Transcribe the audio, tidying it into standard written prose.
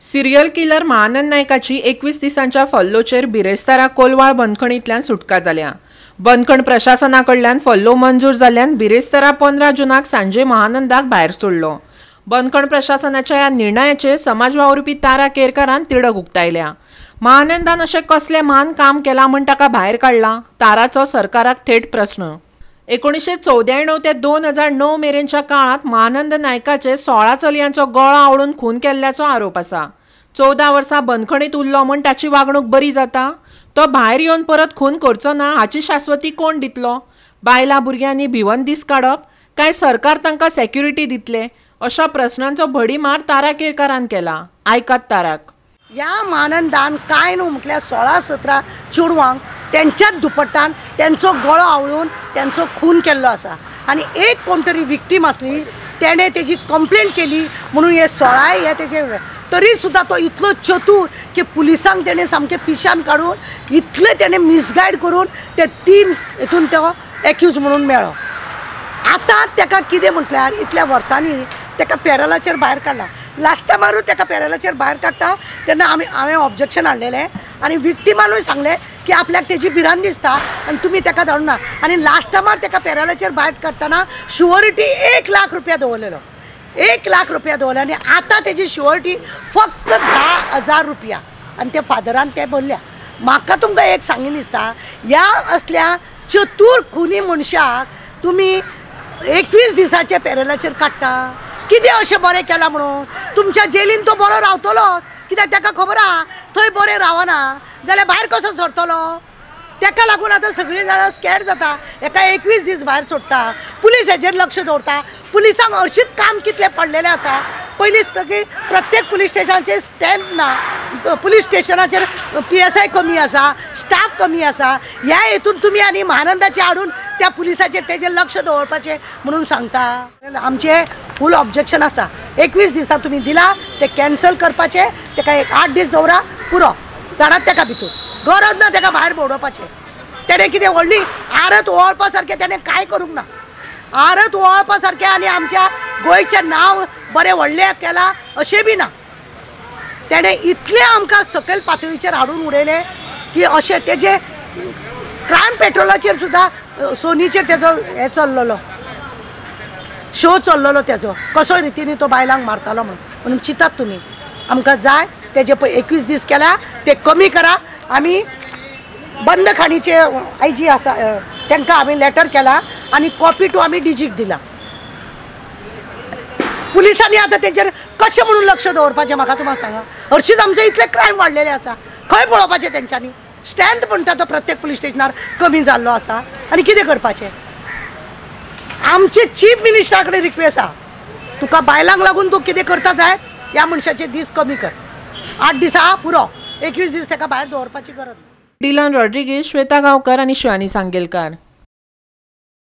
Serial killer Mahanand नायकाची 21 दिसांच्या फल्लोचेर बिरेस्तारा कोलवाळ बंदखणींतल्यान सुटका जाल्या. बंदखण प्रशासना कडल्यान फल्लो मंजूर जाल्ल्यान बिरेस्तारा 15 जूनाक सांजे महानंदाक भायर सोडलो. बंदखण प्रशासनाच्या ह्या निर्णयाचेर समाज वावुरपी तारा केरकारान तिडक उक्तायल्या. महानंदान अशें कसलें म्हान काम केलां म्हूण ताका भायर काडला? ताराचो सरकाराक थेट प्रस्न. 1994 ते 2009 मेरेनच्या काळांत महानंद नायकाचे 16 चलयांचो गळो आवळून खून केल्ल्याचो आरोप आसा. 14 वर्सां बंदखणींत उरलो म्हूण ताची वागणूक बरी जाता? तो भायर येवन परत खून करचो ना हाची शाश्वती कोण दितलो? बायलां भुरग्यांनी भिवन दीस काडप काय सरकार तांकां सेक्युरिटी दितले? अशा प्रस्नांचो भडीमार तारा केरकारान केला. आयकात ताराक. ह्या महानंदान कांय न्हू म्हटल्यार 16-17 चेडवांक त्यांच्याच दुपट्टान त्यांचो गळो आवळून त्यांचो खून केल्लो आसा. आनी एक कोण तरी विक्टीम आसली तेणें तेजी कंप्लेंट केली म्हणून हे 16 हे तेजे, तरी सुद्दां तो इतलो चतूर की पुलिसांक तेणें सामकें पिशान काडून इतलें तेणें मिसगायड करून ते 3 हितून तो एक्यूज म्हणून मेळ्ळो. आतां तेका कितें म्हटल्यार इतल्या वर्सांनी तेका पॅरलाचेर भायर काडला. लास्ट टायमारूय तेका पॅरलाचेर भायर काडटा तेन्ना आमी हांवें ऑब्जेक्शन हाडलेलें आनी विक्टिमानूय सांगलें की आपल्याक तेजी भिरांत दिसता आनी तुमी तेका धाडूं ना. आनी लास्ट टायमार तेका पॅरलाचेर भायर काडटना शुअरिटी 1 लाख रुपया दवरलेलो, 1 लाख रुपया दवरले आनी आतां तेजी शुअरिटी फक्त 10,000 रुपया. आनी त्या फादरान ते भरल्या. म्हाका तुमकां एक सांगीन दिसता, ह्या असल्या चतूर खुनी मनशाक तुमी 21 दिसाचे पॅरलाचेर काडटा, कितें अशें बरें केलां म्हणून? तुमच्या जेलीन तो बरो रावतलो कित्याक ताका खबर आहा थंय बरें रावना जाल्यार भायर कसो सरतलो. ताका लागून आतां सगळीं जाणां स्कॅड जाता. एका 21 दीस भायर सोडटा, पुलीस हेजेर लक्ष दवरता. पुलिसांक हरशींच काम कितलें पडलेलें आसा. पयलींच की प्रत्येक पुलीस स्टेशनाचेर स्ट्रेंथ ना, पुलीस स्टेशनाचेर PSI कमी आसा, स्टाफ कमी आसा. ह्या हेतून तुमी आनी महानंदाचे हाडून त्या पुलिसाचेर तेजेर लक्ष दवरपाचें म्हणून सांगता. आमचें फूल ऑब्जेक्शन आसा. 21 दिसां तुमी दिला ते कॅन्सल करपाचें, तेका एक 8 दीस दवरा पुरो, धाडात तेका भितूर, गरज ना तेका भायर भोंवडोवपाचें. तेणें कितें व्हडली आरत ओळपा सारकें तेणें कांय करूंक ना. आरत ओळपा सारकें आनी आमच्या गोंयचें नांव बरें व्हडलें केलां अशें बी ना. तेणें इतलें आमकां सकयल पातळीचेर हाडून उडयलें की अशें तेजे क्रायम पेट्रोलाचेर सुद्दां सोनीचेर तेजो हें चल्लेलो, शो चल्लेलो तेजो, कसो रितीन तो बायलांक मारतालो म्हणून. म्हणून चिंतात तुमी, आमकां जाय तेजे पळय 21 दीस केल्या ते कमी करा. आमी बंदखाणीचे IG आसा तांकां हांवें लेटर केला आनी कॉपी टू आमी डीजीक दिला. पुलिसांनी आतां तेंचेर कशें म्हणून लक्ष दवरपाचें म्हाका तुमकां सांगा. हरशींच आमचे इतले क्रायम वाडलेले आसा, खंय पळोवपाचें तेंच्यांनी? स्ट्रेंथ म्हणटा तो प्रत्येक पुलीस स्टेशनार कमी जाल्लो आसा आनी कितें करपाचें? आमचे चीफ मिनिस्टरा कडेन रिक्वेस्ट आहा, तुका बायलांक लागून तूं कितें करता जायत ह्या मनशाचे दीस कमी कर. 8 दिसां पुरो, 21 दीस ताका भायर दवरपाची गरज ना. डिलन रॉड्रिगेज, श्वेता गांवकर आनी शिवानी सांगेलकार.